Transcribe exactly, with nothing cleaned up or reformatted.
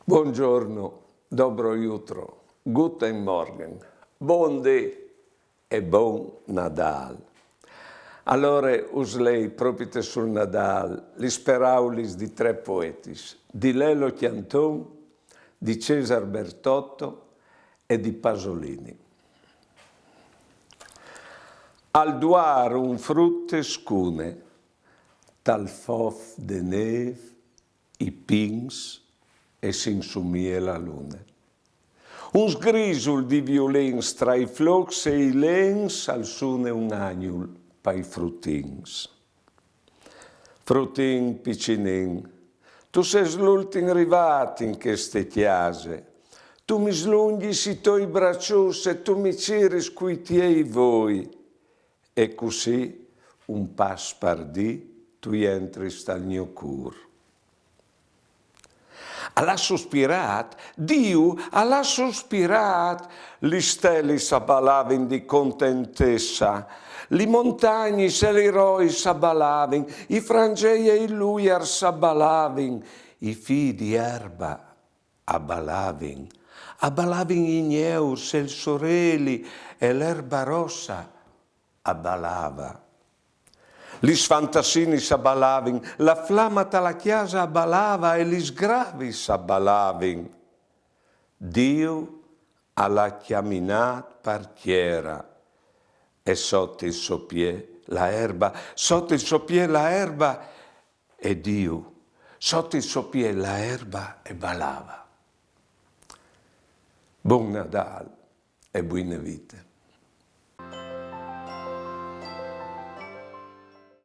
Buongiorno, dobro jutro, guten Morgen, bon dì e bon Nadâl. Alore us lei propite sul Nadâl lis peraulis di trê poetis, di Lello Chianton, di Cesar Bertotto e di Pasolini. Al duar un frut e scune, tal fof de nêf i pins e si insumie la lune. Un sgrisul di viulins tra i flocs e i lens al sune un agnul pai frutins. Frutin picinin, tu sês l'ultin rivât in cheste cjase. Tu mi slungjis i toi braçuts e tu mi ciris cui tiei voi. E cussì, un pas par dì, tu jentris tal gno cûr. Al à suspirât, Diu al à suspirât, lis stelis a balavin di contentessa, li montagnis e li rois a balavin, i frangei e i luiars a balavin, i fîi di erba a balavin, a balavin i gneurs e il soreli e l'erba rossa a balava. Lis fantassinis a balavin, la flama ta la cjasa a balava e lis gravis a balavin. Diu al à cjaminât par tiera e sot il so piè la erba, sot il so piè la erba e Diu, sot il so piè la erba e balava. Bon Nadâl e buine vite.